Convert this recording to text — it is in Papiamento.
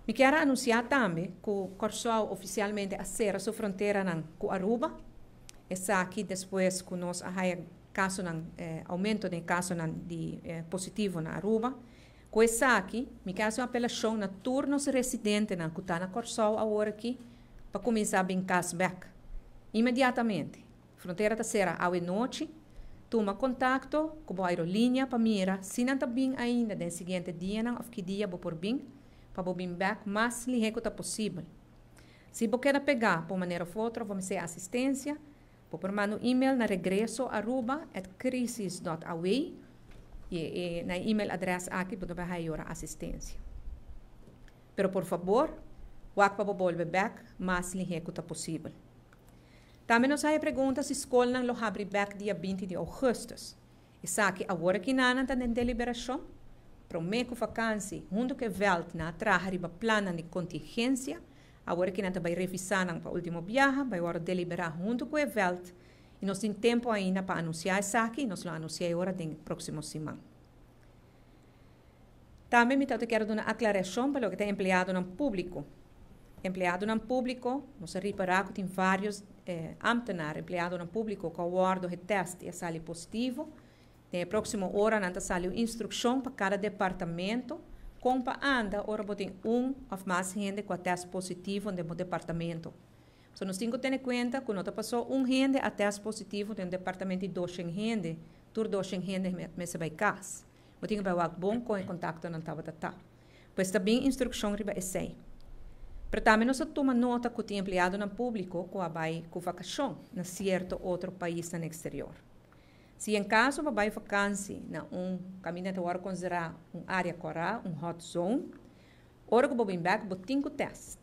Mi kier anunsiá tambe ku Kòrsou ofisialmente a sera su fronteranan ku Aruba. Esaki despues ku nos a haya kasonan, oumento di kasonan di positivo na Aruba. Ku esaki, mi ke hasi un apelashon na tur nos residentenan ku ta na Kòrsou awor aki pa kuminsá bin kas bèk inmediatamente. Frontera ta sera awe nochi. Tuma kontakto ku bo aerolínea pa mira si nan ta bin ainda den siguiente dianan òf ki dia bo por bin, pa bo bin bèk mas lihé ku ta posibel. Si bo keda pegá pa un manera òf otro, bo mester asistensia, bo por manda un email na regresoaruba@crisis.aw i e na e email adrès aki bo ta bai haña yora asistensia. Pero por fabor, wak pa bo bolbe bèk mas lihé ku ta posibel. Tambe nos haña pregunta si skolnan lo habri bèk dia 20 di ougùstùs. Esaki awor aki nan ta den deliberashon. Promé ku vakansi, huntu ku e vèlt nan a traha riba plannan di kontingensia. Awor aki nan ta bai revisá nan pa último biaha, bai wòrdu deliberá huntu ku e vèlt i nos tin tempu ainda pa anunsiá esaki i nos lo anunsiá e ora den próksimo siman. Tambe mi ta kier duna aklarashon pa loke ta empleadonan públiko. Empleadonan públiko, nos a ripará ku tin vários ámtenar, empleadonan públiko ku a wòrdu getèst i a sali positivo. Den e próksimo oranan ta sali un instrukshon pa kada departamento kon pa anda ora bo tin un òf mas hende ku a tèst positivo den bo departamento. So nos tin ku tene kuenta ku no ta pasó un hende a tèst positivo den un departamento di 200 hende, tur 200 hende mester bai kas. Bo tin ku bai wak bon kon e kontaktonan tabata ta. Pues ta bin instrukshon riba esei. Pero tambe nos a tuma nota ku tin empleadonan públiko ku a bai ku vakashon na sierto otro paisnan eksterior. Si en kaso bo bai vakansi na un kaminda ta wòrdu konsiderá un área kòrá, un hot zone, ora ku bo bin bèk bo tin ku tèst.